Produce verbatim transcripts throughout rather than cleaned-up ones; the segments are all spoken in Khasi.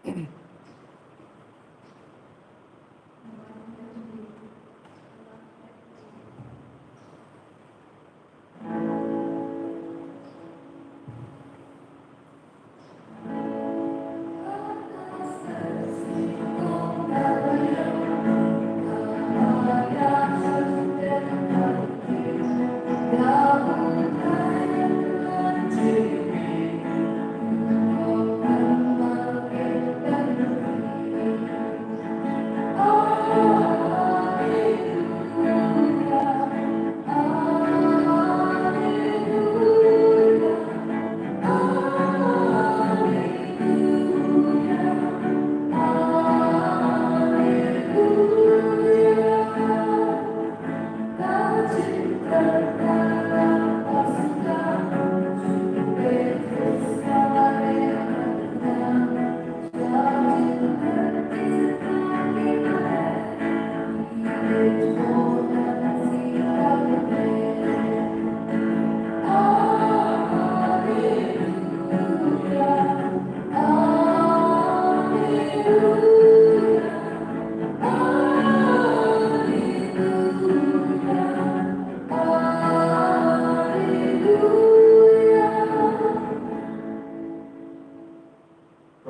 Ko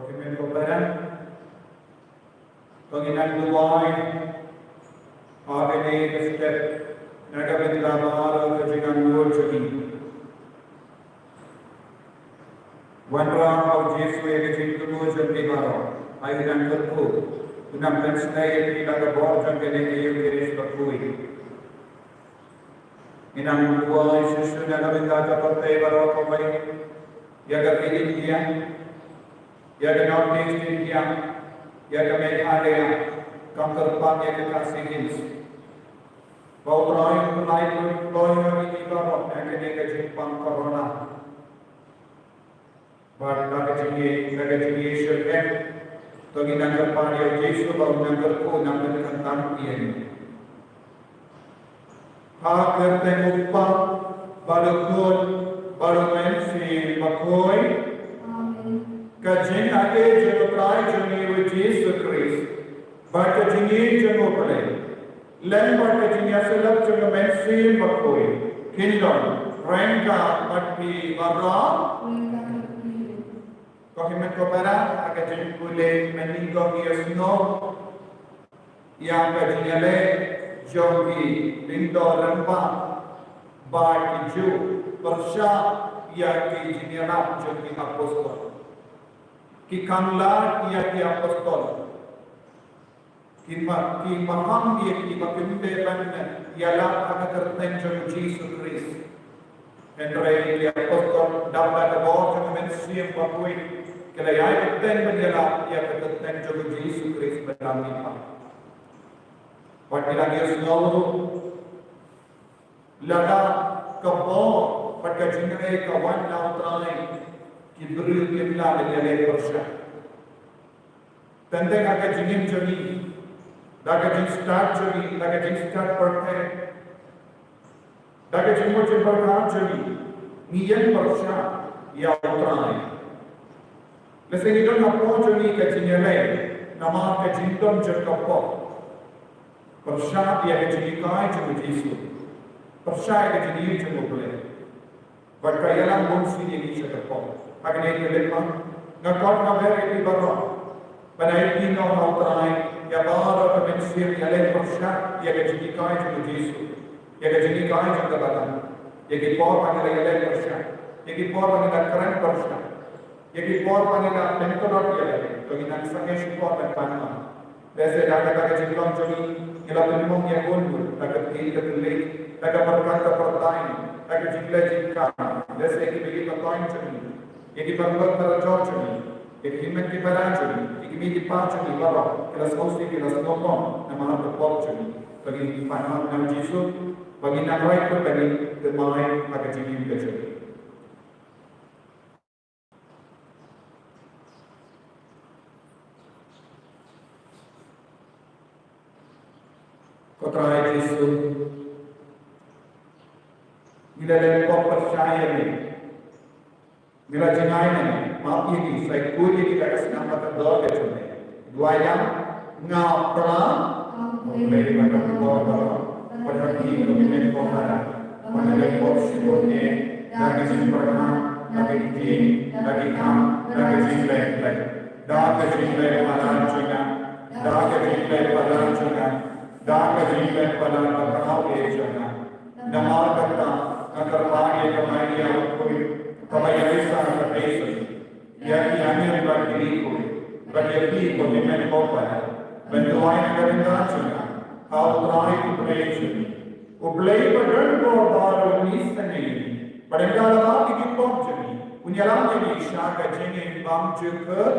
hynmen ko para, to ngin nang duwai ha kane ka step na ka bynta baroh ka jingangnud jong ngi. Wanrah, O Jisu, ïa ka jingthmu jong ngi baroh. Ai u nang kyrkhu, u nang pynsngew ïa ngi da ka bor jong kane ka Eukharist bakhuid. Ngi nang duwai shisha na ka bynta ka pyrthei baroh kawei, ïa ka Ri India, ïa ka North East India, ïa ka Meghalaya, kam kyrpad ïa ka Khasi Hills. Ba U Trai un pynlait pynlong ïa ngi baroh na kane ka jingpang corona. Bad na ka jingïeit, na ka jingïeit shisha, to ngin nang kyrpad ïa U Jisu ba un nang kyrkhu, nang pynkhamtam ïa ngi. Ha ka kyrteng U Kpa, bad U Khun, bad U Mynsiem Bakhuid. Amen. Ka jingaiei jong U Trai jong ngi U Jisu Khrist, bad ka jingïeit jong U Blei, lem bad ka jingïasyllok jong U Mynsiem Bakhuid, kin don ryngkat bad phi baroh. Ko hynmen ko para, ha ka jingpule mynnyngkong ïa sngap ïa ka jingïaleh jong ki lyngdoh rangbah bad ki Jiw pyrshah ïa ki jingïarap jong ki apostol. Ki khang lad ïa ki apostol. Ki ma, ki maham ïa ki ba kim dei ban ïalap ha ka kyrteng jong U Jisu Khrist. Hynrei ki apostol dap da ka bor jong U Mynsiem Bakhuid ki la ïai bteng ban ïalap ïa ka kyrteng jong U Jisu Khrist ba la mihpat. Bad ki la ïohsngew ruh lada ka bor bad ka jingaiei ka wan na U Trai, ki briew kim lah ban ïaleh pyrshah. Teng teng ha ka jingim jong ngi, da ka jingstad jong ngi, da ka jingstad pyrthei, da ka jingmut jingpyrkhat jong ngi, ngi ïeng pyrshah ïa U Trai. Lehse ngi don hapoh jong ngi ka jingïaleh namar ka jingdon jong ka pop. Pyrshah ïa ka jinghikai jong U Jisu. Pyrshah ïa ka jingïeit jong U Blei. Bad ka ïalam bun sien ïa ngi sha ka pop. Ha kane ka lyndet, nga khot nga ber ïa phi baroh ban ïa pynïaid ha U Trai ïa baroh ka mynsiem ïaleh pyrshah ïa ka jinghikai jong U Jisu, ïa ka jinghikai jong ka balang, ïa ki por ba ngi la ïaleh pyrshah, ïa ki por ba ngi la kren pyrshah, ïa ki por ba ngi la pyntlot ïa lade, to ngin nang sangeh shipor ban pan noh. Lehse da kata ka jinglong jong ngi, ngi la pynmong ïa bun bun, da ka ktien ka thylliej, da ka pyrkhat ka pyrthei, da ka jingleh jingkhang, lehse ïa ki bynta ki batai jong ngi, ïa ki paralok parajor jong ngi, ïa ki hynmen ki para jong ngi, ïa ki mei ki pa jong ngi baroh, ki la sngewsih ki la sngewpom namar ka pop jong ngi. Ba ngin pan noh na U Jisu, ba ngin nang rai kut ba ngin thymmai ha ka jingim ka jong ngi. Ko Trai Jisu, ngi la leh pop pyrshah ïa me. Ngi la jngai na me, map ïa ngi, sa ïakhuid ïa ngi da ka snam ba kordor ka jong me. Duwai lang, nga pyrshah, U Blei ba don bor baroh, ba don ki kmie ko para, ba don bor shibun eh, da ka jingpyrkhat, da ka ktien, da ki kam, da ka jingleh bleh, da ka jingleh palat jong nga, da ka jingleh palat jong nga, da ka jingleh palat ba kynmaw eh jong nga. Namar kata, nga kyrpad ïa ka Maria u Khuid, kaba ïa risa ha ka Trai Jisu. Ïa ki angel bad ki riewkhuid, bad ïa phi ko hynmen ko para, ban duwai na ka bynta jong nga ha U Trai U Blei jong ngi. U Blei ba don bor baroh un isynei ïa ngi, bad ynda la map ïa ki pop jong ngi, un ïalam ïa ngi sha ka jingim bymjukut.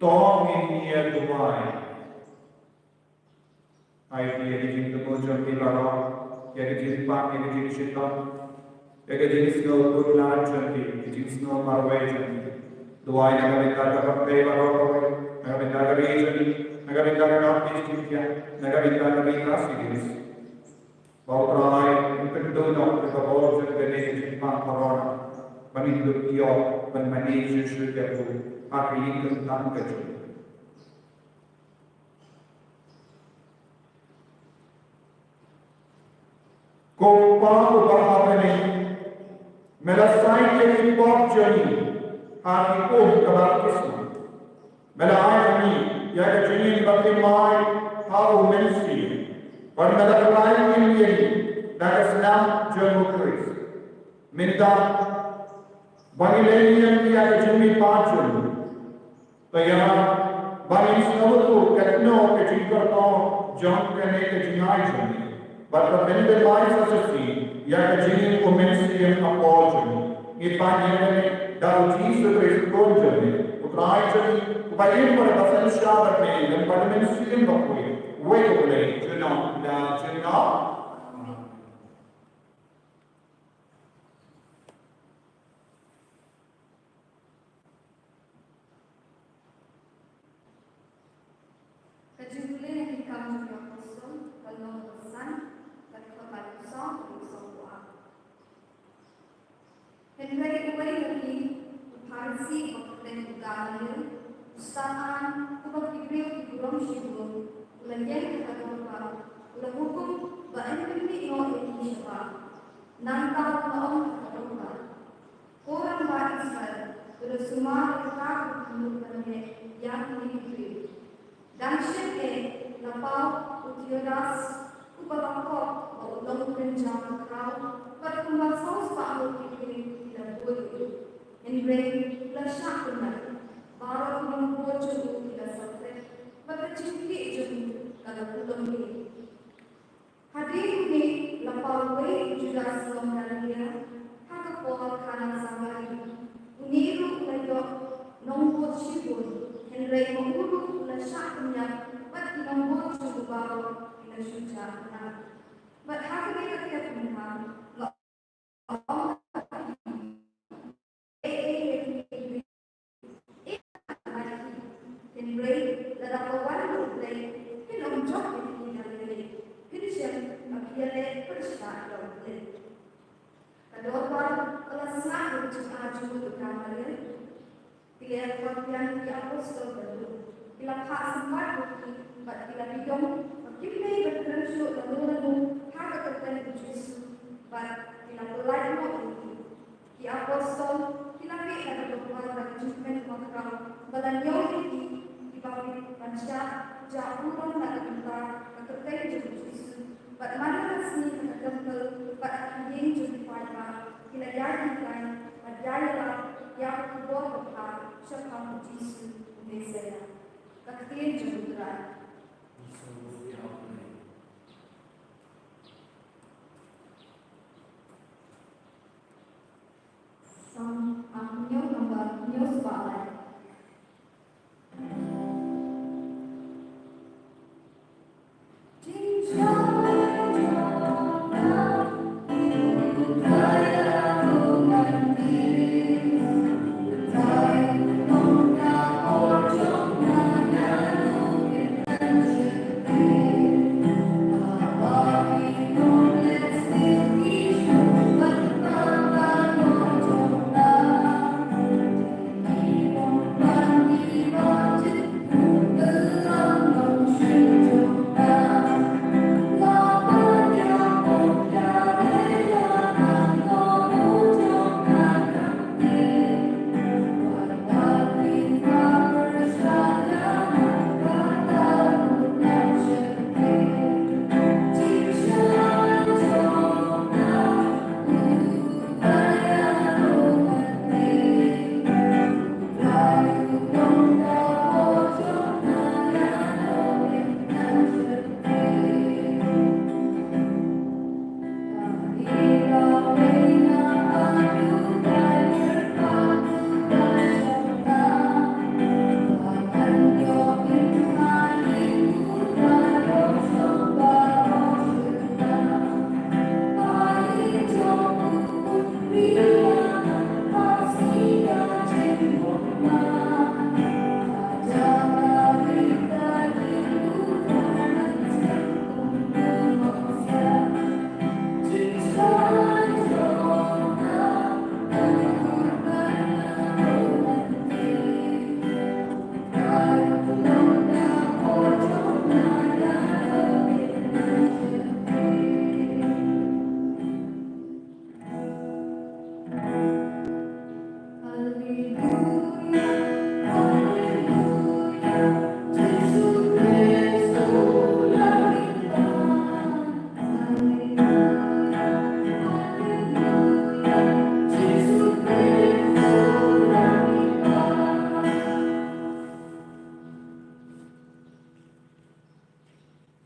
To ngin ïa duwai. Ai ïa ka jingthmu jong ki baroh, ïa ka jingpang, ïa ka jingshitom, ïa ka jingsngew khuslai jong ki, ïa ka jingsngew marwei jong ki. Duwai na ka bynta ka pyrthei baroh kawei, na ka bynta ka ri jong ki, na ka bynta ka Baptist Church, na ka bynta ka ri Khasi Hills. Ba U Trai un pynduh noh ïa ka bor jong kane ka jingpang corona, ba ngin dup ïoh ban mane shuh shuh ïa u ha ka ïing ka sem ka jong. Ko Pa uba ha bneng, me la sait ïa ki pop jong ngi ha ki um ka baptisma. Me la ai ha ngi ïa ka jingim ba kim mai ha U Mynsiem, bad me la khlaiñ ïa ngi da ka snam jong U Khrist. Mynta ba ngi leit ïa ka jingmihpat jong u, to ïa ba ngin sngewthuh katno ka jingkyrkhu jong kane ka jingai jong ngi. Bad ka pynbeit shisha ïa ka jingim U Mynsiem ha ka por jong ngi. Ngi pan ïa kane da U Jisu Khrist U Khun jong ngi, U Trai jong ngi, uba im bad ba synshar bad me lem bad U Mynsiem Bakhuid, uwei U Blei, junom la junom. Ka jingpule na Ki Kam jong ki Apostol, ka lynnong ba san, ka dkhot ba khatsan, ka dkhot ba khatsaw. Hynrei uwei na ki, u Pharisi uba kyrteng u Gamaliel, u stad-aiñ, uba ki briew ki burom shibun, u la ïeng ha ka dorbar, u la hukum ba yn pynmih noh ïa ki shabar. Nangta u la ong ha ka dorbar, Ko rangbah Israel, to da sumar ïa kata kaba phi mut ban leh ïa kine ki briew. Dang shit eh, la paw u Theudas, uba la khot ba u long u kynja khraw, bad kumba saw spah ngut ki briew ki la buh ïa u. Hynrei u la shah pynïap, baroh ki nongbud jong u ki la sngewkhlaiñ, bad ka jingkyrkieh jong u ka la pynlong eh. Hadien une la paw uwei u Judas long Galilea, ha ka por Kana Samaria. Une ruh u la ïoh nongbud shibun, hynrei ma u ruh u la shah pynïap, bad ki nongbud jong u baroh ki la shu jah pynïap. Bad ha kane ka khep mynta la ong ha ki, Ei, ei, ei, ei, ei, ei, hynrei lada ka wan U Blei, phin ym jop ïa ki da lei lei, phin shem ba ki ïaleh pyrshah ïa U Blei. Ka dorbar ka la sngap ïa ka jingargument u Gamaliel. Ki la ïakhot biang ïa ki apostol ba dum, ki la phah sympat ïa ki bad ki la pdiang ba kim dei ban kren shuh lano lano ha ka kyrteng U Jisu Shah, shah umrong na ka bynta ka kyrteng jong u Jisu, bad man la ka sngi ha ka templ bad ha ka ïing jong ki paidbah, ki la ïai kyntait bad ïai lap ïa ka khubor babha shaphang u Jisu u Messaïah. Ka ktien jong u Trai. Salm arphew hynñiew, number hynñiew spah lai.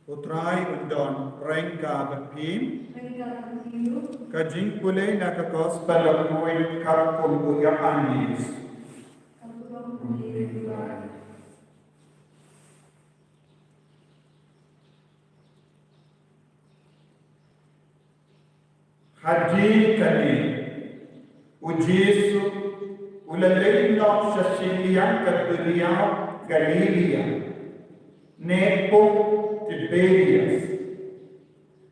U Trai un don ryngkat bad phi. Ka jingpule na ka Gospel Lok Hynñiew katkum u Ïoannis. Hadien kane, u Jisu u la leit noh sha shiliang ka duriaw Galilaïa, ne pung Tiberias.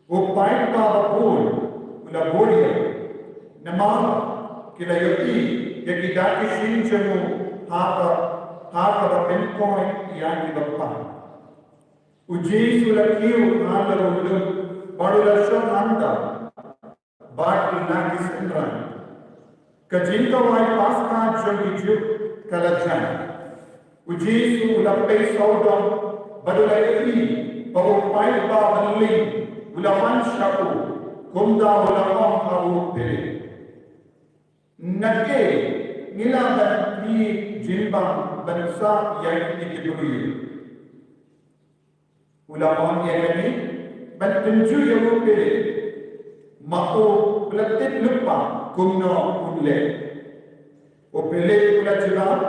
U paidbah babun u la buh ïa u, namar ki la ïohi ïa ki dak ki jingshim jong u ha ka, ha kaba pynkoit ïa kiba pang. U Jisu u la kiew ha la u lum bad u la shong hangta bad u la ki synran. Ka jingkawai Paskha jong ki Jiw ka la jan. U Jisu u la pei sawdong bad u la ïohi ba u paidbah bymman u la wan sha u, kumta u la ong ha u Philip, na kaei ngi lah ban plie jingbam ban sah ïa kine ki briew? U la ong ïa kane ban pynjur ïa u Philip, ma u la tip lypa kumno un leh. U Philip u la jubab,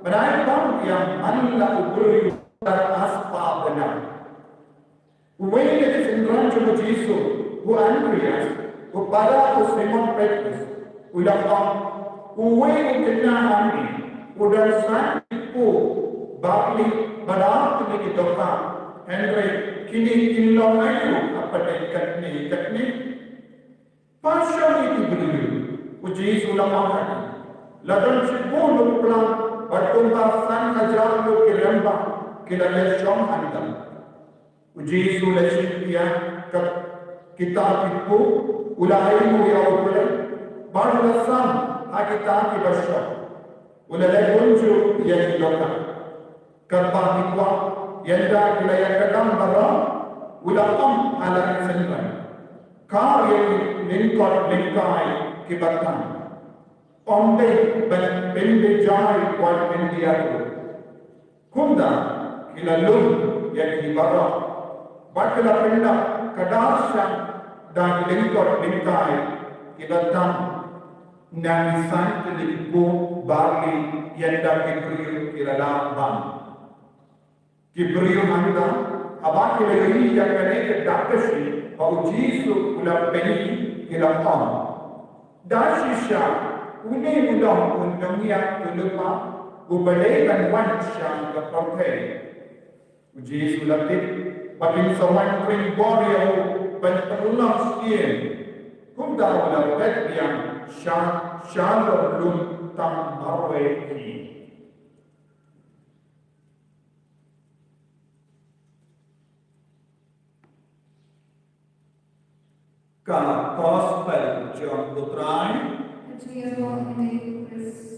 ban ai bam ïa man la u briew u la spah bnai. Uwei na ki synran jong u Jisu, u Andreas, u para u Simon Petrus, u la ong, uwei u khynnah hangne u don san ki kpu barli bad ar tylli ki dohkha, hynrei kine kin long aïu hapdeng katne katne? Pat shong ïa ki briew. U Jisu u la ong ha ki, la don shibun u plang bad kumba san hajar ngut ki rangbah ki la leit shong hangta. U Jisu u la shim ïa ka, kita ki kpu, u la ai ïa u Blei bad u la sam ha kita kiba shong. U la leh kumjuh ïa ki dohkha. Katba ki kwah Ynda ki la ïakadam baroh, u la ong ha la ki synran, kar ïa ki lyngkot lyngkai kiba tang. Ym dei ban pynbeit ïa ki wat pyndiat ruh. Kumta ki la lum ïa ki baroh bad ki la pyndap ka dar sha da ki lyngkot lyngkai kiba tang na ki san tylli ki kung barli ynda ki briew ki la lah bam. Ki briew hangta haba ki la ïohi ïa kane ka dak ka shi ba u Jisu u la pynïaid, ki la ong, da shisha une u long u nongïap u lypa uba dei ban wan sha ka pyrthei. U Jisu u la tip ba kin sa wan ring bor ïa u ban pynlong siem. Kumta u la phet biang sha shalor lum tang marwei hi. Ka Gospel jong u Trai. Ka jingïaroh ïa me ko Khrist.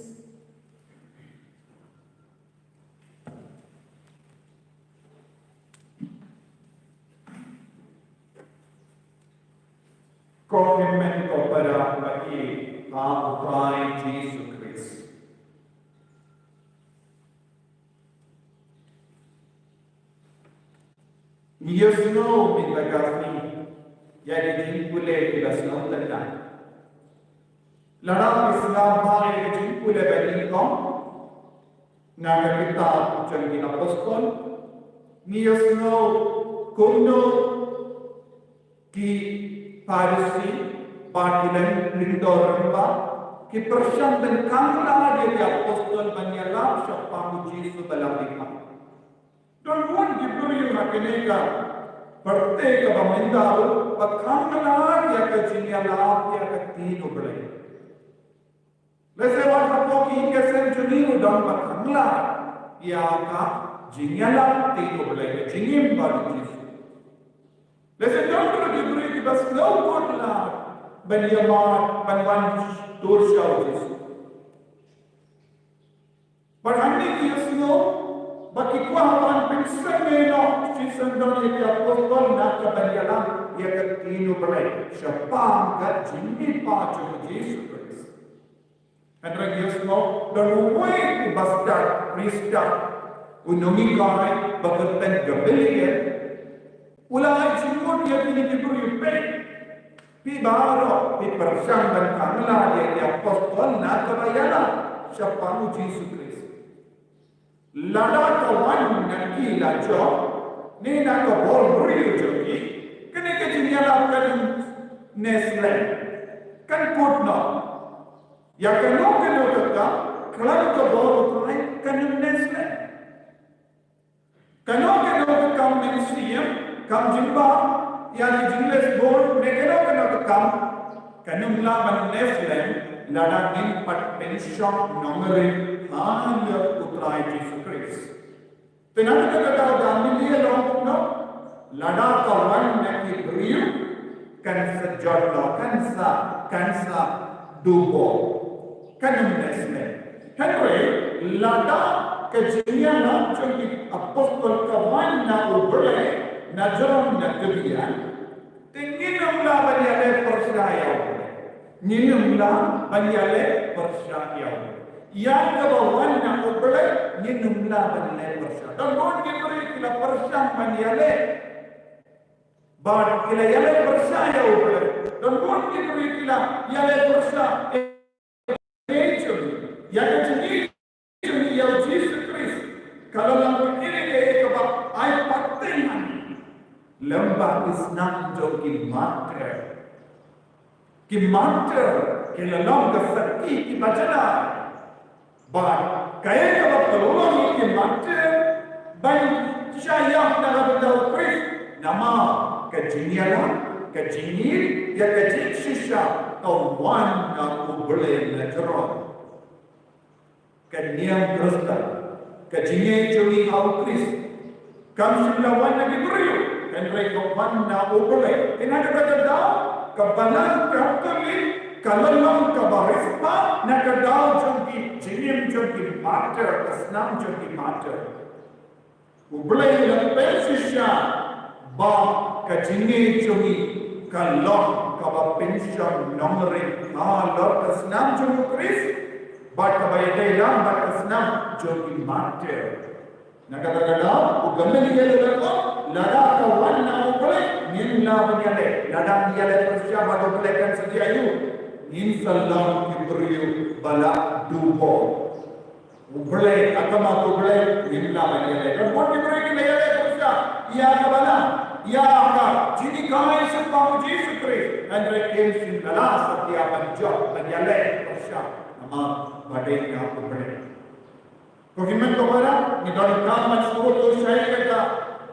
Ko hynmen ko para ba ïeit ha u Trai Jisu Khrist. Ngi ïohsngew mynta ka sngi ïa ki jingpule kiba sngewtynnat. Lada phi sngap bha ïa ki jingpule ba nyngkong na ka kitab jong ki Apostol, ngi ïohsngew kumno ki Pharisi bad ki lyngdoh lyngba ki pyrshang ban khang lad ïa ki Apostol ban ïalap shaphang u Jisu ba la mih. Don bun ki briew ha kane ka pyrthei kaba mynta ruh ba khang lad ïa ka jingïalap ïa ka ktien U Blei. Lehse wat hapoh ki ïing ki sem jong ngi ruh don ba khang lad ïa ka jingïalap ktien U Blei, ka jingim bad u Jisu. Lehse don ruh ki briew kiba sngewkhuslai ban ïamad ban wan tur sha u Jisu. Bad hangne ngi ïohsngew ba ki kwah ban pynsangeh noh shisien don ïa ki apostol na ka ban ïalam ïa ka ktien U Blei shaphang ka jingmihpat jong u Jisu Khrist. Hynrei ngi ïohsngew don uwei u bastad, u bastad, u nonghikai ba kyrteng Gamaliel. U la ai jingmut ïa kine ki briew, peit, phi baroh phi pyrshang ban khang lad ïa ki apostol na ka ba ïalam shaphang u Jisu Khrist. Lada ka wan na ki la jong ne na ka bor briew jong ki, kane ka jingïalap kan ym neh slem, kan kut noh. Ïa kano kano ka kam khlem ka bor U Trai kan ym neh slem. Kano kano ka kam mynsiem, kam jingbam, ïa ki jingleh bor, ne kano kano ka kam kan ym lah ban neh slem lada ngim pat pynshong nongrim ha U Trai Jisu Khrist. Te na kata ka daw da ngi ïa long kumno, lada ka wan na ki briew kan sa jot noh, kan sa, kan sa dubor, kan ym neh slem. Hynrei lada ka jingïalam jong ki apostol ka wan na U Blei, na jrong na ka biang, te ngin ym lah ban ïaleh pyrshah ïa U Blei. Ngin ym lah ban ïaleh pyrshah ïa U Blei. Ïa kaba wan na U Blei ngin ym lah ban leh pyrshah. Don bun ki briew ki la pyrshang ban ïaleh, bad ki la ïaleh pyrshah ïa U Blei. Don bun ki briew ki la ïaleh pyrshah ïa ka jingim, ïa ka jingim jong ngi ïa U Jisu Khrist. Ka la long kine kiei kiei kiba ai pateng ha ngi. Lem bad ki snam jong ki martir. Ki martir ki la long ka sakhi kiba jylla. Bad kaei kaba pynlong ïa ki martir ban shah ïap na ka bynta U Khrist? Namar ka jingïalam, ka jingïeit, ïa ka jingshisha ka wan na U Blei na jrong. Ka niam Khristan, ka jingngeit jong ngi ha U Khrist, kam shym la wan na ki briew, hynrei ka wan na U Blei. Te na kata ka daw, ka Balang Katholik ka la long kaba riewspah na ka daw jong ki jingim jong ki martir, ka snam jong ki martir. U Blei u la pynshisha ba ka jingim jong ngi ka long kaba pynshong nongrim halor ka snam jong U Khrist bad kaba ïadei lang bad ka snam jong ki martir. Na kata ka daw, u Gamaliel u la ong, lada ka wan na U Blei, ngin lah ban ïaleh. Lada ngi ïaleh pyrshah bad U Blei kan sa ïa aïu. Ngin sa long ki briew ba la dubor. U Blei, ha khmat U Blei, ngim lah ban ïaleh. Don bun ki briew ki la ïaleh pyrshah ïa ka balang, ïa ka jinghikai shaphang U Jisu Khrist. Hynrei kim shym la lah satia ban jop ban ïaleh pyrshah. Namar ba dei na U Blei. Ko hynmen ko para, ngi donkam ban sngewthuh shai kata.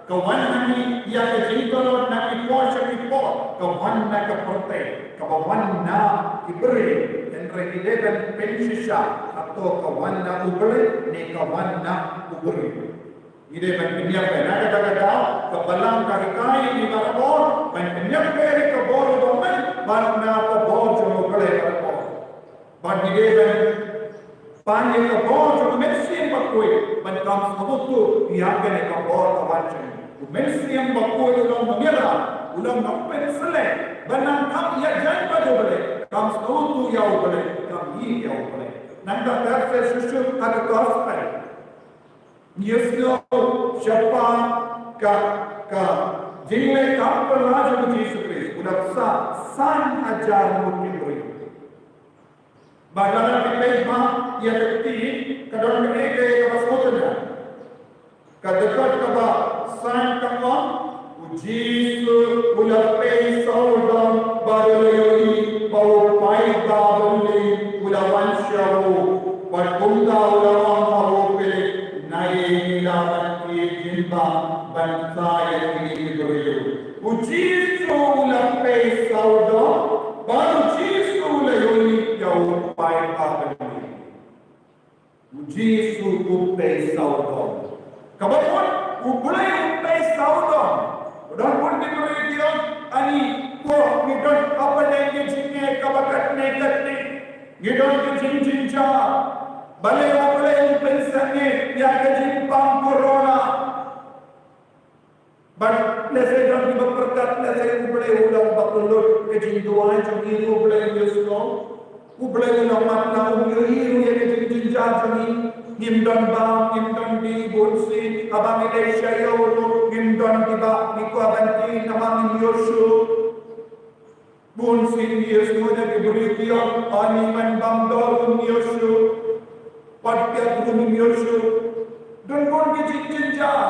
Ka wan ha ngi ïa ka jingtlot na ki por sha ki por, ka wan na ka pyrthei, kaba wan na ki briew. Hynrei ngi dei ban pynshisha, hato ka wan na U Blei ne ka wan na u briew. Ngi dei ban pynïap na kata ka daw, ka balang ka hikai ïa ngi barabor ban pynïap ïa ka bor jong U Blei bad na ka bor jong U Blei barabor. Bad ngi dei ban pan ïa ka bor jong U Mynsiem Bakhuid ban kham sngewthuh ïa kane ka bor ka wan jong U Mynsiem Bakhuid u long nongïarap, u long nongpynshlei ban nang kham ïajan bad U Blei, kham sngewthuh ïa U Blei, kham ïeit ïa U Blei. Nangta ter ter shuh shuh ha ka gospel. Ngi ïohsngew shaphang ka, ka jingleh kam pynlong jong U Jisu Khrist, u la bsa san hajar ngut ki briew. Bad lada phi peit bha ïa ka kti, ka don kaei kaei kaba sngewtynnat. Ka dkhot kaba san ka ong, U Jisu u la pei sawdong bad u la ïohi ba u paidbah bymlei u la wan sha u. Bad kumta u la ong ha u Philip, naei ngi lah ban thied jingbam ban sa ïa kine ki briew. U Jisu u la pei sawdong bad U Jisu u la ïohi ïa u paidbah bymlei. U Jisu u pei sawdong. Kaba mut, U Blei u pei sawdong. Don bun ki briew ki ong, ani ko ngi don hapdeng ka jingeh kaba katne katne. Ngi don ka jingjynjar. Balei U Blei un pynsangeh ïa ka jingpang corona. Bad lehse don kiba pyrkhat lehse U Blei u long ba kyllut ka jingduwai jong ngi, U Blei u ïohsngew. U Blei u long mat na um ïohi ruh ïa ka jingjynjar jong ngi. Ngim don bam, ngim don dih, bunsien haba ngi leit sha ïew ruh ngim don kiba ngi kwah ban thied namar ngim ïoh shuh. Bunsien ngi ïohsngew ïa ki briew ki ong, ani man bam dor ngim ïoh shuh. Pat piat ruh ngim ïoh shuh. Don bun ki jingjynjar.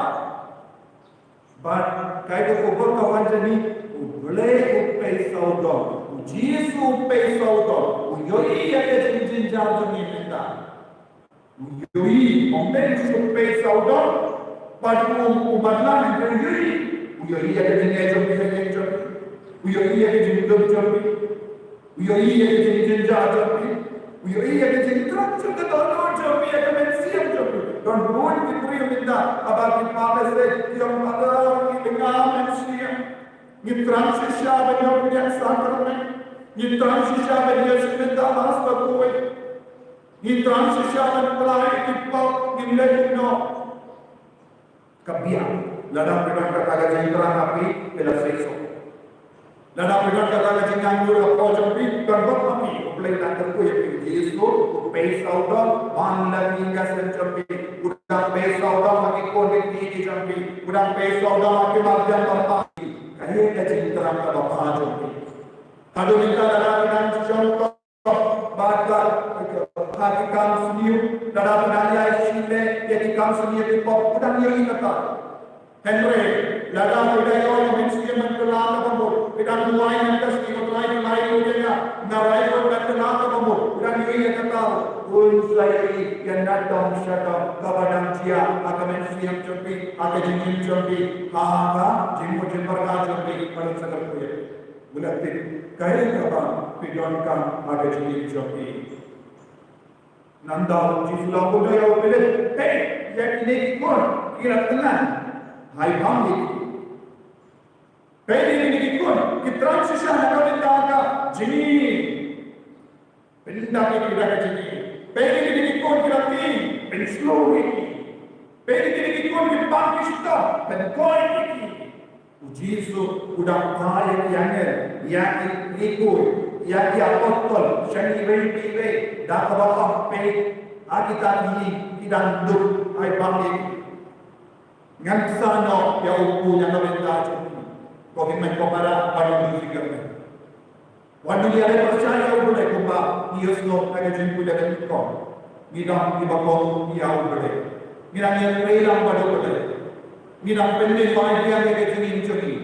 Bad kaei ka khubor ka wan jani, U Blei u pei sawdong, U Jisu u pei sawdong, u ïohi ïa ka jingjynjar jong ngi mynta. U ïohi, ym dei u shu pei sawdong, bad u, u badlam, u ïohi, u ïohi ïa ka jingeh jong ngi, jong ngi. U ïohi ïa ka jingdum jong ngi. U ïohi ïa ka jingjynjar jong phi. U ïohi ïa ka jingthrang jong ka dohnud jong phi, ïa ka mynsiem jong phi. Don bun ki briew mynta haba ki phah message ki ong, Father, ngi thrang mynsiem. Ngi thrang shisha ban ïoh pdiang sakramen. Ngi thrang shisha ban ïoh shisha mynta Mass bakhuid. Ngi thrang shisha ban pynlait ïa ki pop, ngim leh kumno. Ka biang, lada phi don kata ka jingthrang ha phi, phi la seisoh. Lada phi don kata ka jingangnud hapoh jong phi, don bok ha phi, U Blei u dang kyrkhu ïa phi, U Jisu u pei sawdong man la ki ïing ka sem jong phi, u dang pei sawdong ha ki khun ki kti jong phi, u dang pei sawdong ha ki marjan marpa jong phi. Kaei ka jingthrang kaba bha jong phi? Haduh mynta lada phi dang shong Bad ka, ha ki kam sniew, lada phi dang ïai shim leh ïa ki kam sniew ki pop, phi dang ïohi kata. Hynrei lada phi dang ïoh ïa ka mynsiem ban kylla kaba mut, phi dang duwai, ngan ka sngi Ko Trai, pynlait ïa nga, nga rai ban kylla kaba mut, phi dang ïohi ïa kata. Un sa ïohi ïa na dong sha dong kaba dang jia ha ka mynsiem jong phi, ha ka jingim jong phi, ha ka jingmut jingpyrkhat jong phi, bad un sa kyrkhu ïa phi. U la tip kaei kaba phi donkam ha ka jingim jong phi. Nangta u Jisu u la ong ïa u Philip, peit ïa kine ki khun, ki la tngan, ai bam ïa ki. Peit ïa kine ki khun, ki thrang shisha na ka bynta ka jingim. Pyndap ïa ki da ka jingim. Peit ïa kine ki khun ki la tieng, pynshlur ïa ki. Peit ïa kine ki khun ki pang ki shitom, pynkoit ïa ki. U Jisu u dang phah ïa ki angel, ïa ki riew, ïa ki apostol, sha iwei pa iwei, da kaba ong peit, ha kita ki, ki dang duk, ai bang ïa ki. Ngan sa noh ïa u khun na ka bynta jong ki. Ko hynmen ko para, wat ïa u dusih kyrmen. Wat ïa leh pyrshah ïa U Blei kumba ngi ïohsngew ha ka jingpule ka jingkong. Ngi dang ngi ba kong ïa U Blei. Ngi dang ïa trei lang bad U Blei. Ngi dang pynlong bai biang ïa ka jingim jong ngi.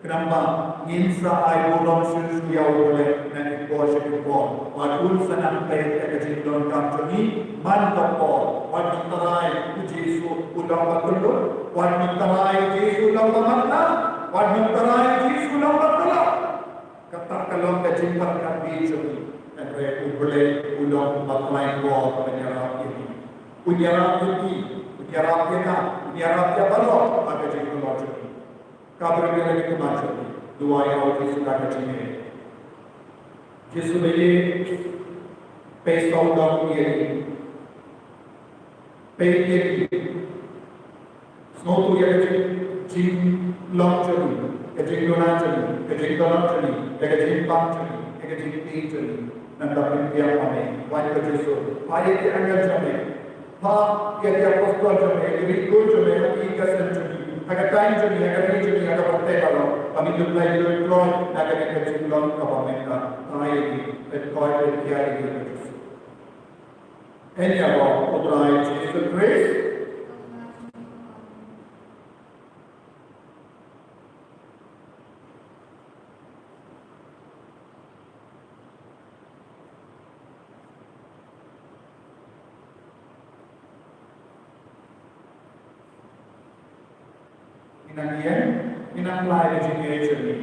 Khnang ba ngin sa ai burom shuh shuh ïa U Blei na ki por sha ki por. Wat un sa nang peit ïa ka jingdonkam jong ngi man ka por. Wat nang tharai U Jisu u long ba kyllut. Wat nang tharai U Jisu u long ba matlah. Wat nang tharai U Jisu u long ba kyllut. Kata ka long ka jingpyrkhat beit jong ngi. Hynrei U Blei u long uba khlaiñ bor ban ïarap ïa ngi. Un ïarap ïa phi, un ïarap ïa nga, un ïarap ïa baroh ha ka jingkhlaiñ jong ngi. Ka briew ïa ka jingkhlaiñ jong ngi. Duwai ïa U Jisu da ka jingngeit. Jisu ba ïeit, peit sawdong ïa ngi. Peit ïa ngi. Sngewthuh ïa ka jing, jinglong jong ngi, ka jingduna jong ngi, ka jingduna jong ngi, ïa ka jingbam jong ngi, ïa ka jingtieng jong ngi. Nangta pynbiang ma me, wan ko Jisu, phah ïa ki angel jong me, phah ïa ki apostol jong me, ïa ki riew jong me, ha ki ïing ki sem jong ngi, ha ka thaiñ jong ngi, ha ka ri jong ngi, ha ka pyrthei baroh, ba ngin ïoh lait ïoh kloi na kane ka jinglong kaba mynta, phah ïa ki, pynkoit pynkhia ïa ki ko Jisu. Yn ïa u Trai Jisu Khrist. Ngi nang ïeng, ngi nang plie ïa ka jingngeit jong ngi.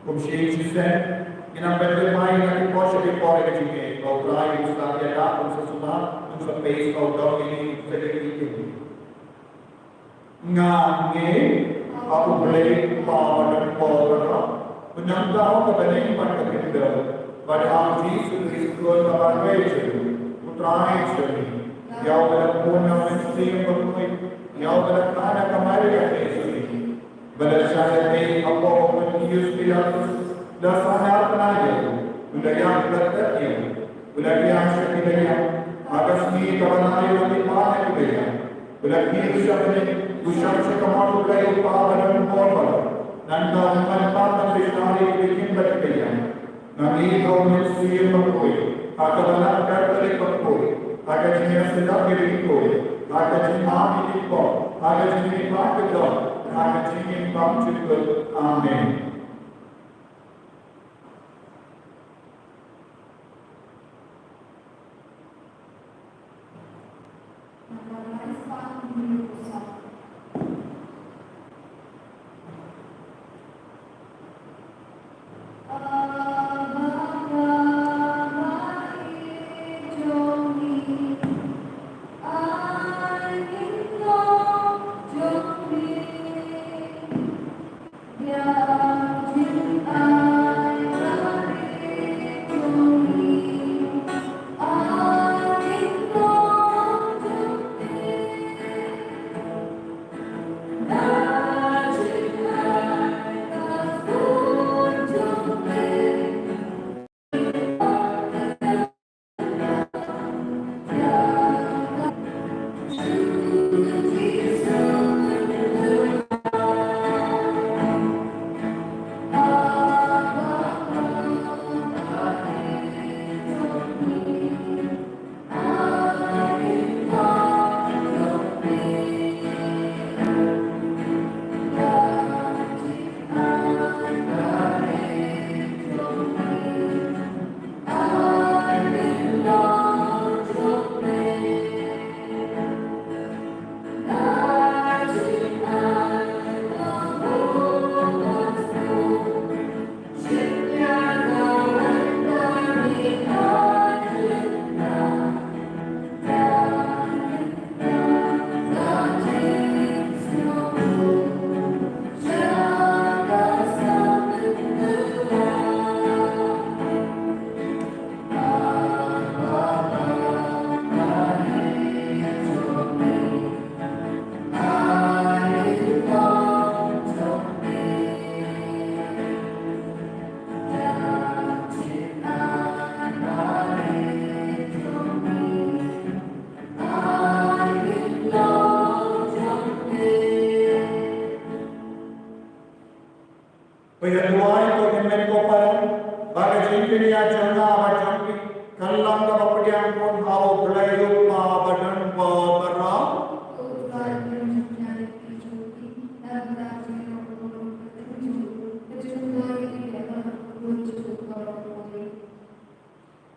Kum shi ïing shi sem, ngi nang pynlong ïa ka por sha ka por ïa ka jingngeit. Ba U Trai un sa ïada, un sa sumar, un sa peit sawdong ïa ngi, un sa ïeng ïa ngi. Nga ngeit ha U Blei Kpa badonbor baroh, ba nangta ka bneng bad ka khyndew, bad ha U Jisu Khrist u Khun ba marwei jong ngi, U Trai jong ngi, ïa uba la bun na U Mynsiem Bakhuid, ïa uba la kha na ka Maria ka Joseph, ba la shah lyngngoh hapoh u Pontius Pilatus, la sahnarphna ïa u, u la ïap, u la tet ïa u, u la thiah sha ki baïap, ha ka sngi kaba lai u la mihpat na ki baïap, u la kiew sha bneng, u shong sha ka mon U Blei U Kpa badonbor baroh, nangta un pan pat ban bishar ïa ki bymman bad ki baïap. Nga ngeit ha U Mynsiem Bakhuid, ha ka Balang Katholik bakhuid, ha ka jingïasyllok ïa ki riew, ha ka jingmap ïa ki pop, ha ka jingmihpat ka jong, ha ka jingim bymjukut. Amen.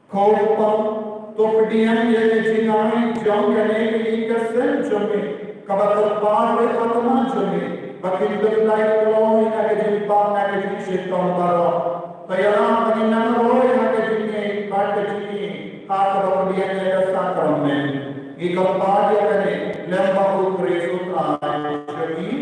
Ko Kpa, to pdiang ïa ka jingai jong kane ka ïing ka sem jong me, kaba kyrpad ha khmat jong me, ba kin pynlait kloi na ka jingpang na ka jingshitom baroh. To ïalam ba ngin nang roi ha ka jingngeit bad ka jingïeit ha kaba pdiang ïa ka sakramen. Ngi kyrpad ïa kane lem bad U Khrist U Trai jong ngi.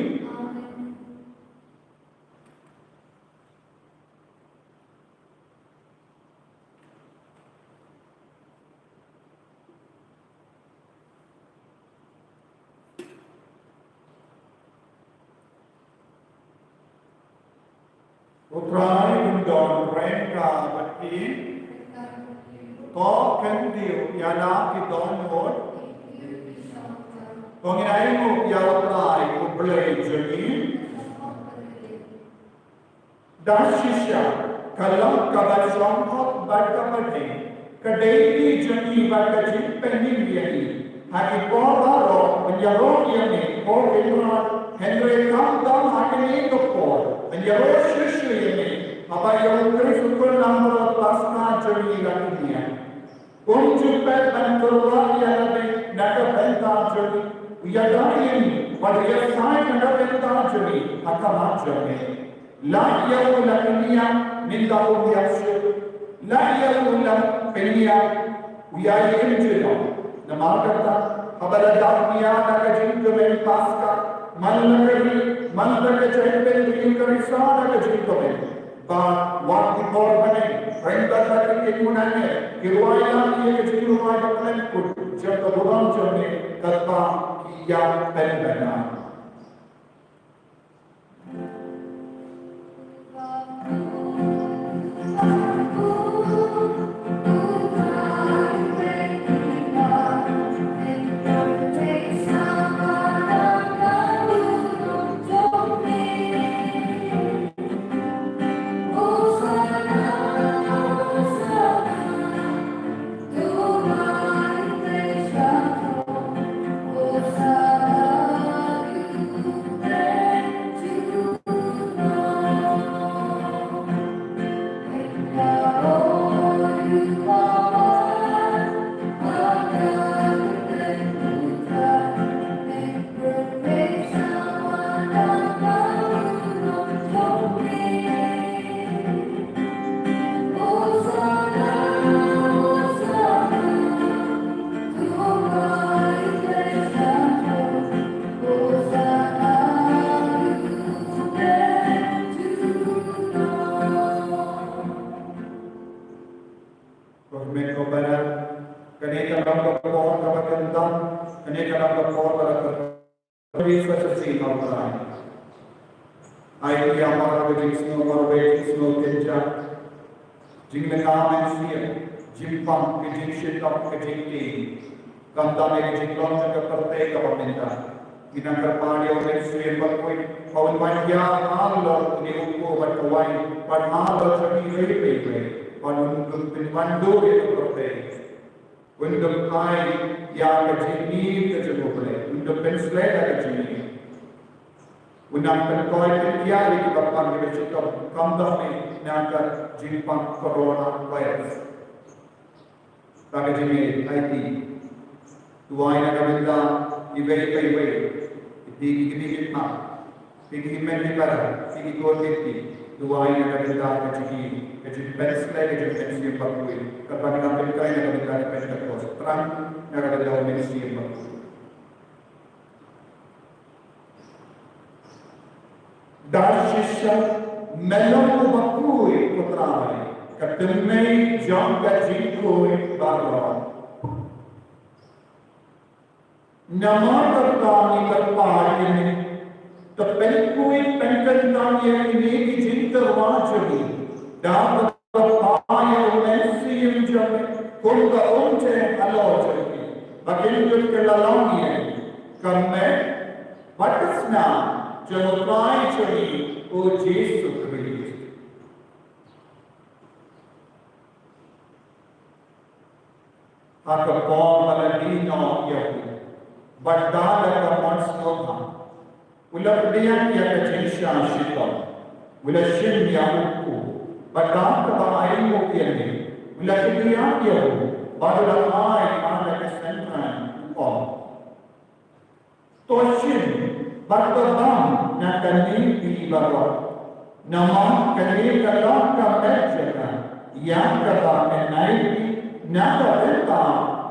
U Trai un don ryngkat bad phi. To kyntiew ïa la ki dohnud. To ngin ainguh ïa U Trai U Blei jong ngi. Da shisha ka long kaba shongkot bad kaba dei ka dei ki jong ngi bad ka jingpynim ïa ngi ha ki por baroh ban ïaroh ïa me, ko Kynrad, hynrei kam don ha kane ka por ban ïaroh shuh shuh ïa me, haba ïa U Khrist U Khun langbrot Paskha jong ngi la kynniang. Um ju peit ban kyrpad ïa lade na ka bynta jong ngi, u ïada ïa ngi bad u ïasaid na ka bynta jong ngi ha khmat jong me. Lah ïa u la kynniang mynta um ïap shuh. Lah ïa u la pynïap, u ïai im junom. Namar kata, haba la dap nia na ka jingkmen Paskha, man la ka ri, man la ka jaitbynriew ka risa na ka jingkmen. Bad wat ki por bneng, ryngkat bad ki kynmun anger, ki rwai lang ïa ka jingrwai ba khlem kut jong ka burom jong me, katba ki ïa pynbna. Ko hynmen ko para, kane ka long ka por kaba kynta, kane ka long ka por kaba kynta. Ai ïa mar ka jingsngew mar ka jingsngew kynja. Jinglynga mynsiem, jingpang, ka jingshitom, ka jingtieng. Khamtam ïa ka jinglong jong ka pyrthei kaba mynta. Ngi nang kyrpad ïa U Mynsiem Bakhuid, ba un wan ïa halor kane u kpu bad kawei, bad halor jong ngi iwei pa iwei, bad un pynwandur ïa ka pyrthei. Un dang ai ïa ka jingïeit ka jong U Blei, un dang pynsleh ïa ka jingïeit. Un dang pynkhiah ïa kiba pang kiba shitom, khamtam ïa na ka jingpang coronavirus. Ba ka jingïeit ai ti. Duwai na ka bynta iwei pa iwei. Iti ki kmie ki kpa. Phi ki hynmen ki para, phi ki khun ki kti, duwai na ka bynta ka jingïeit, ka jingpynsleh, ka jingpynsiem bakhuid, kaba ngi la pyntrei na ka bynta ka Pentekost, tang na ka bynta u Mynsiem Bakhuid. Da shisha, me long uba khuid ko Trai, ka tynrai jong ka jingkhuid baroh. Namar kata ngi kyrpad ïa me, to pynkhuid pynkyntang ïa kine ki jingtyrwa jong ngi, da kaba pynpaw ïa u Mynsiem jong me, kum ka umtheh halor jong ngi, ba kin kylla long ïa ngi ka met bad ka snam jong u Trai jong ngi u Jisu Khrist. Ha ka por ba la dih noh ïa u, bad da la ka mon sngewbha, u la pdiang ïa ka jingshah shitom, u la shim ïa u kpu, bad da kaba ainguh ïa ngi, U la kynriah ïa u bad u la ai ha la ki synran, u ong, to shim bad to bam na kane phi baroh, namar kane ka long ka met jong nga ïa kaba ngan ai phi na ka bynta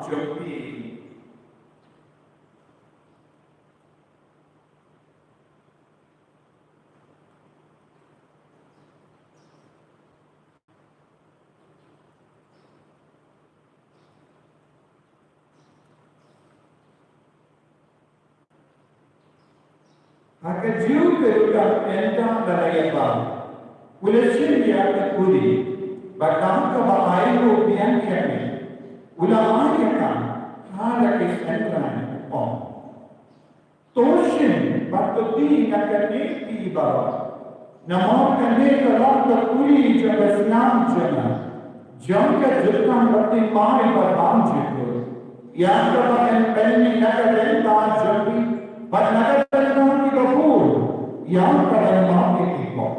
jong phi. Ha kajuh ka rukom ynda la ïa bam, u la shim ïa ka kuri bad da kaba ai u biang ïa me, u la ai ïa ka ha la ki synran, u ong, to shim bad to die na kane phi baroh, namar kane ka long ka kuri jong ka snam jong nga, jong ka jutang bad thymmai bad bymjukut, ïa kaba ngan pynmih na ka bynta jong phi bad na ka bynta kiba bun, ïa kaba ngan map ïa ki hok.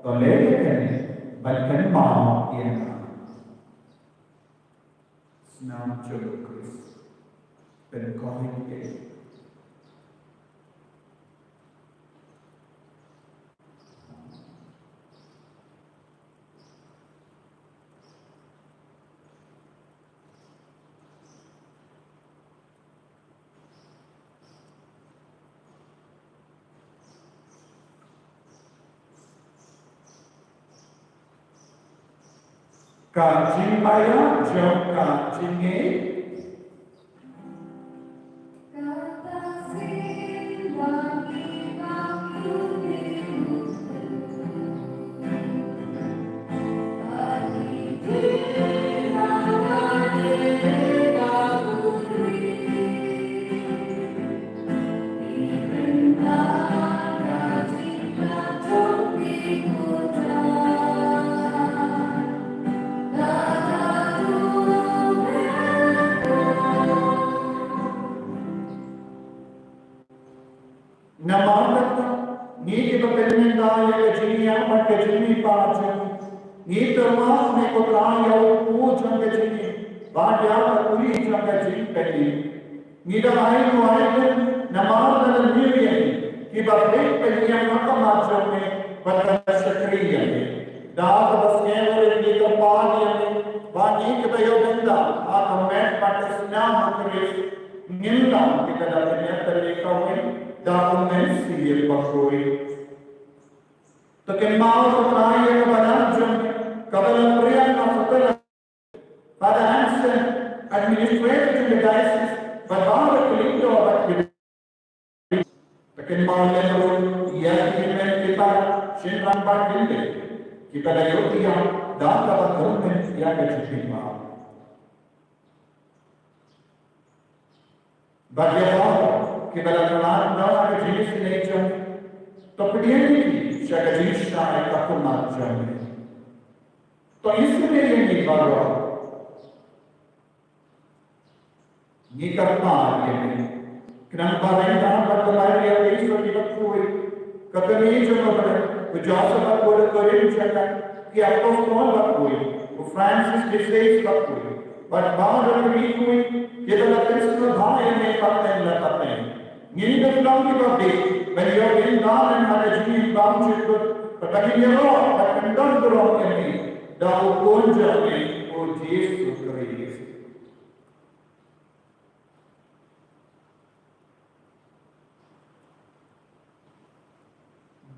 To leh ïa kane ban kynmaw ïa nga. Snam jong u Khrist. Pynkoit ïa. Ka jingmaïa jong ka jingngeit. Namar kata, ngi kiba pynmynta ïa ka jingïap bad ka jingmihpat jong ngi, ngi tyrwa ha me ko Trai ïa u kpu jong ka jingim bad ïa ka kuri jong ka jingpynim. Ngi dang ai nguh ai lyngngoh namar ba me la ñiew ïa ngi kiba beit ban ïeng ha khmat jong me bad ban shakri ïa me. Da kaba sngewrit ngi kyrpad ïa me ba ngi kiba ïoh bynta ha ka met bad ka snam u Khrist ngin long kita da pynïap da leh kawei da u Mynsiem Bakhuid. To kynmaw ko Trai ïa ka balang jong me kaba la pynïap na ka Father Hansen, Administrator jong ka Diocese, bad baroh ki lyngdoh bad ki. To kynmaw lem ruh ïa ki hynmen ki para, shynrang bad ki leit, kiba la ïoh ïa da kaba kyrmen ïa ka jingkynmaw. Bad ïa baroh kiba la khlad na ka jingisynei jong me, to pdiang ïa ki sha ka jingshai ka khmat jong me. To isynei ïa ngi baroh. Ngi kyrpad ïa me. Khnang ba ryngkat bad ka Maria Theisotti bakhuid, ka kmie jong U Blei, u Joseph bakhuid, u Korin jong ka, ki apostol bakhuid, u Francis de Sales bakhuid, bad baroh ki riewkhuid kiba la pynsngewbha ïa me pateng la pateng. Ngin da long kiba beit ban ïoh bynta lem ha ka jingim bymjukut, bad ba ngin ïaroh bad kyndon burom ïa me da u Khun jong me, u Jisu Khrist.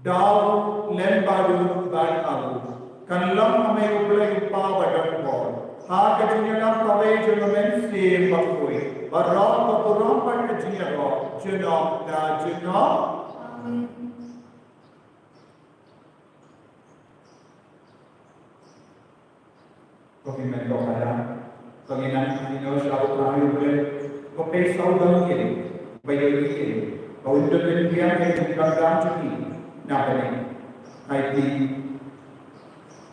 Da u lem bad u bad ha u, kan long ha me U Blei U Kpa badonbor, ha ka jingïalam kawei jong U Mynsiem Bakhuid, baroh ka burom bad ka jingïaroh junom la junom. Amen. Ko hynmen ko para, ko ngin nang hangne sha U Trai U Blei, ko peit sawdong ïa ngi, ba ïohi ïa ngi, ba un don lyndiang ïa ka jingdonkam jong ngi na bneng. Aiti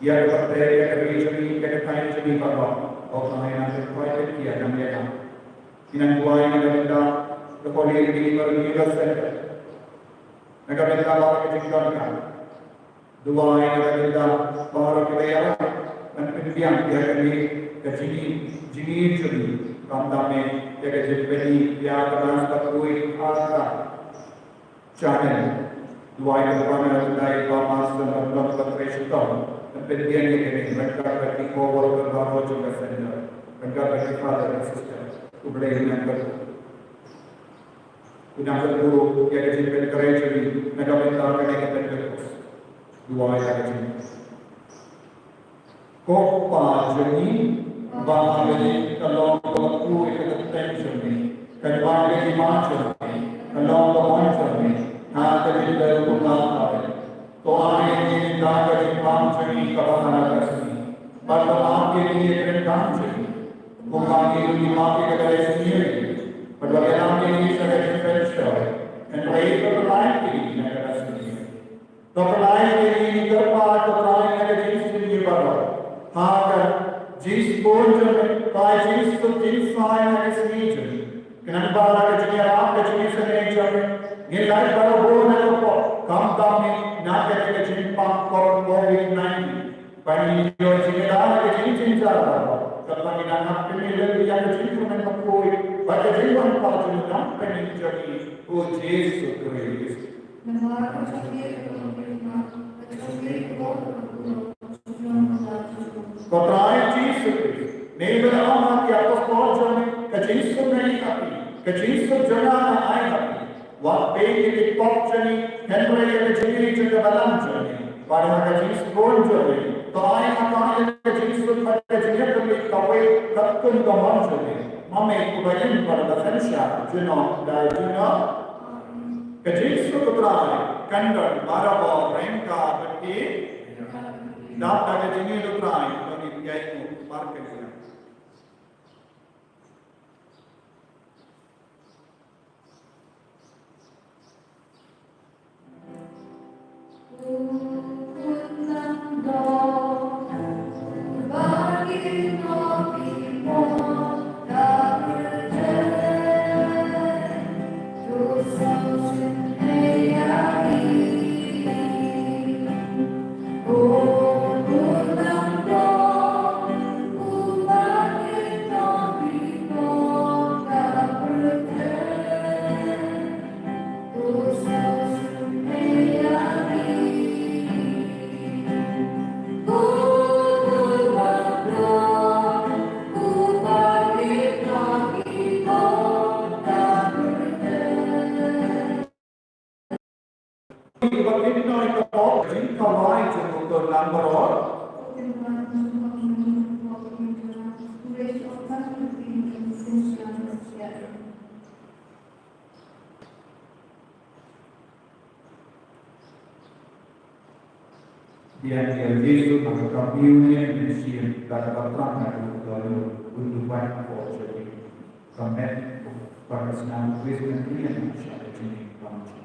ïa ka pyrthei, ïa ka ri jong ngi, ïa ka thaiñ jong ngi baroh. Ko Trai, nang pynkoit pynkiar, nang ïa nang. Ngi nang duwai na ka bynta ka Holy Redeemer Renewal Centre, na ka bynta baroh ka jingdonkam. Duwai na ka bynta baroh kiba ïaroh ban pyn biang ïa kane ka jingim, jingim jong ngi. Khamtam eh ïa ka jingpyni ïa ka Mass bakhuid ha ka channel. Duwai ïa ka Balang Hapoh Dai, Bah Marsden, Bah Don, Bah Trei Shitom, ban pynbiang ïa kane ryngkat bad ki co-worker baroh jong ka center, ryngkat bad ki father and sister. U Blei un nang kyrkhu, un nang kyrkhu ruh ïa ka jingpynkhreh jong ngi na ka bynta kane ka Pentekost. Duwai ïa ka jingim. Ko Pa jong ngi ba ha bneng, ka long kaba khuid ka kyrteng jong me, kan wan ka hima jong me, ka long ka mon jong me ha ka jingdei kumba ha bneng. To ai ïa ngi mynta ka jingbam jong ngi kaba ha ka sngi, bad to map ïa ngi ïa ki ryngkang jong ngi, kumba ngi ruh ngi map ïa kiba ïasngi ïa ngi, bad wat ïalam ïa ngi sha ka jingpynshoi, hynrei to pynlait ïa ngi na ka sngi. To pynlait ïa ngi, ngi kyrpad, ko Trai, na ka jingsniew baroh, ha ka jingsbun jong me, to ai jingsuk jingsaiñ ha ka sngi jong ngi. Khnang ba da ka jingïarap, ka jingïaseng jong me, ngin lait baroh bun na ka pop, khamtam eh na kane ka jingpang COVID nineteen. Ba ngin ïoh jingïada na ka jingjynjar baroh, kaba ngin nang hap kynmaw ïa ka jingkyrmen bakhuid bad ka jingwan kpa jong U Nongpynim jong ngi, U Jisu Khrist. Namar ka jong me ka long ka hima, ka jong me ka long ka burom, junom la junom. Ko Trai Jisu Khrist, me ba la ong ha ki apostol jong me, ka jingsuk nga ai ha phi, ka jingsuk jong nga nga ai ha phi. Wat peit ïa ki pop jong ngi, hynrei ïa ka jingngeit jong ka balang jong ngi. Bad ha ka jingsbun jong ngi, to ai ha ka, ïa ka jingsuk bad ka jingïatylli kawei katkum ka mon jong me, ma me uba im bad uba synshar, junom la junom. Ka jingsuk U Trai kan don barabor ryngkat bad phi. Dap da ka jingngeit U Trai, to ngin ïainguh markylliang. Kiba kynnoh ïa ka pop, jingkawai jong u kyrdan baroh. Biang ïa u Jisu ha ka communion mynsiem, da kaba thrang na u Trai, u Trai u pop jong ngi. Ka met bad ka snam u Khrist kan ïeng sha ka jingim bymjukut.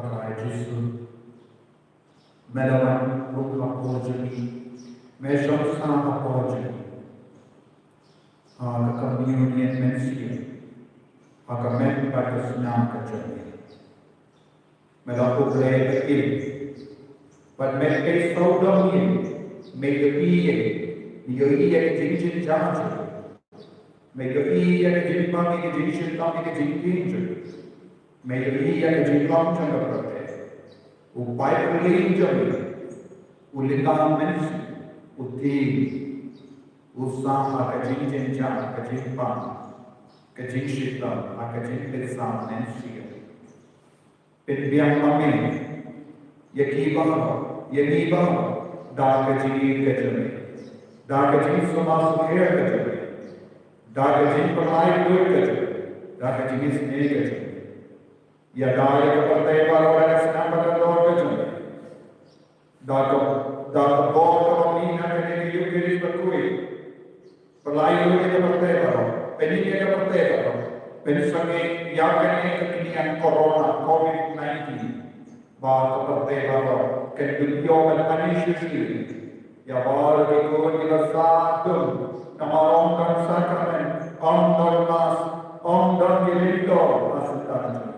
Trai Jisu, me la wan ruh hapoh jong ngi, me shong sah hapoh jong ngi. Ha ka communion mynsiem, ha ka met bad ka snam ka jong ngi. Me long U Blei ba im, bad me peit sawdong ïing, me ïohi ïa, me ïohi ïa ka jingjynjar jong ngi. Me ïohi ïa ka jingbam, ïa ka jingshitom, ïa ka jingkieng jong ngi. Me ïohi ïa ka jinglong jong ka pyrthei. U paip u ling jong ngi, u lyngba mynsiem, u tieng, u sah ha ka jingjynjar, ka jingbam, ka jingshitom, ha ka jingpynsawa mynsiem. Pynbiang ma me ïa ki baroh, ïa ngi baroh, da ka jingïeit ka jong me, da ka jingsumar sukher ka jong me, da ka jingpynlait luid ka jong me, da ka jingisynei ka jong me. Ïada ïa ka pyrthei baroh da ka snam bad ka dor ka jong me. Da ka, da ka bor kaba mih na kane ka Eucharist bakhuid. Pynlait luid ïa ka pyrthei baroh, pynïeng ïa ka pyrthei baroh, pynsangeh ïa kane ka khñiang corona covid nineteen. Ba ka pyrthei baroh kan dup ïoh ban mane shuh shuh. Ïa baroh ki khun kiba sah dum, namar ym don sakramen, ym don mass, ym don ki lyngdoh ha syndah jong ngi.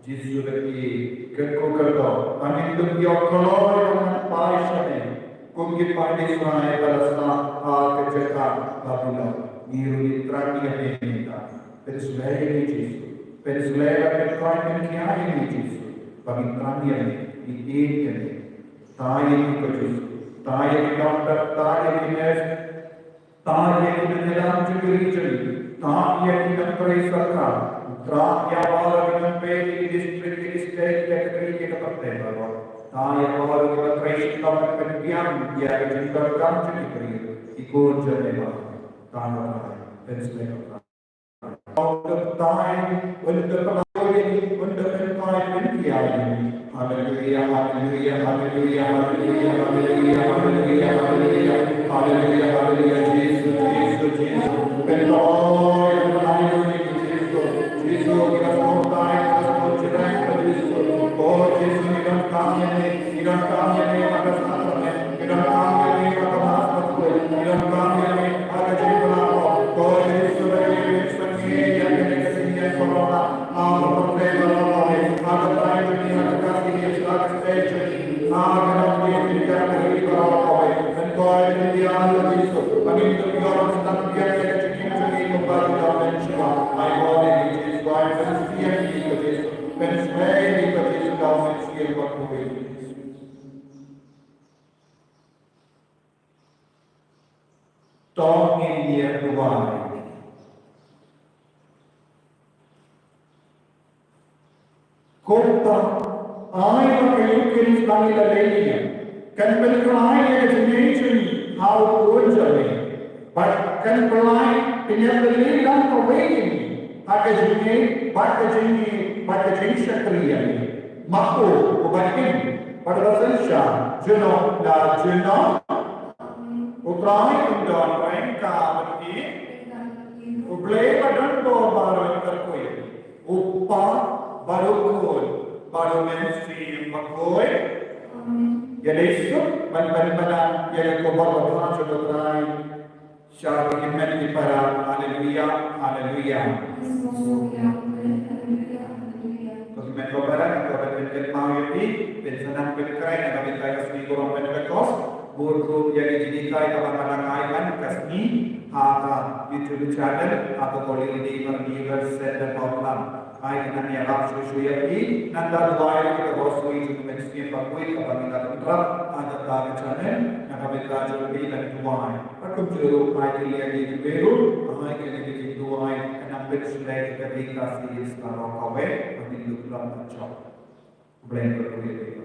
Jisu ba ïeit, kyrkhu kyrdoh, ba ngin dup ïoh kloi ban nang phai sha me kum ki paid Israel ba la sah ha ka jaka Babilon. Ngi ruh ngi thrang ïa me mynta. Pynslem ïa ngi Jisu. Pynslem bad pynkoit pynkhia ïa ngi Jisu. Ba ngin thrang ïa me, ngin ïeit ïa me. Thaw ïa ngi ko Jisu. Thaw ïa ki doktor, thaw ïa ki nurse, thaw ïa ki nongïalam jong ka ri jong ngi, thaw ïa ki nongtrei sorkar, thaw ïa baroh ki nongpeit, ïa ki district, ïa ki state, ïa ka ri, ïa ka pyrthei baroh. Thaw ïa baroh kiba trei shitom ban pynbiang ïa ka jingdonkam jong ki briew, ki khun jong me baroh. Tang ba pynslem. Hallelujah, hallelujah, hallelujah, hallelujah, hallelujah, hallelujah, hallelujah, Jisu, Jisu, Jisu. Pynlong, pynlong, Jisu, Jisu, kita semua taat, kita semua cinta, Jisu. Oh, Jisu, kita kami ini, kita kami ini, maka selamat. Ngi donkam ïa me ha ka Mass bakhuid, ngi donkam ïa me ha ka jingpynlong. Ko Jisu ba ïeit, pynsangeh ïa kane ka khñiang corona ha ka pyrthei baroh kawei, ha ka thaiñ jong ngi, ha ka Khasi Hills, ha ka state jong ngi, ha ka nongdie pynïaid ka ri baroh kawei. Pynkoit pynbiang ko Jisu ba ngin dup ïoh ban sdang biang ïa ka jingim jong ngi kumba ki dang mynshuwa. Ai mo ïa ngi Jisu, ai pynsngiat ïa ngi ko Jisu, pynsngew ïa ngi ko Jisu da u Mynsiem Bakhuid. To ngin ïa duwai. Ko Pa, ai ba ka Eucharist ba ngi la leh ïa kan pynkhlaiñ ïa ka jingïeit jong ngi ha u Khun jong me. Bad kan pynlait pynïaid lem lang kawei ïa ngi ha ka jingïeit bad ka jingïeit bad ka jingshakri ïa me. Ma u uba im bad uba synshar junom la junom. U Trai un don ryngkat bad phi. U Blei ba don bor baroh un kyrkhu ïa phi. U Kpa bad u Khun bad u Mynsiem Bakhuid. Ïa lei suk ban pynbna ïa ka khubor ba bha jong u Trai. Sha ki hynmen ki para, haleluya, haleluya. Ko hynmen ko para, ko ba pynkyntang ïa phi, pynsanang pynkhreh na ka bynta ka sngi burom Pentecost. Bud ruh ïa ka jinghikai kaba nga dang ai man ka sngi ha ka YouTube channel ha ka Holy Redeemer Medieval Center Mawklam. Ai ngan ïarap shuh shuh ïa phi, nangta duwai ïa ka Rosary jong u Mynsiem Bakhuid kaba ngi la pyntrep ha kata ka channel, na ka bynta jong phi ban duwai. Bad kumjuh ruh ai ki liang ïa kiwei ruh, ai kane ka jingduwai kan nang pynshlur ïa ka ri Khasi Hills baroh kawei, ba ngin dup ïoh ban jop. Khublei ïa phi.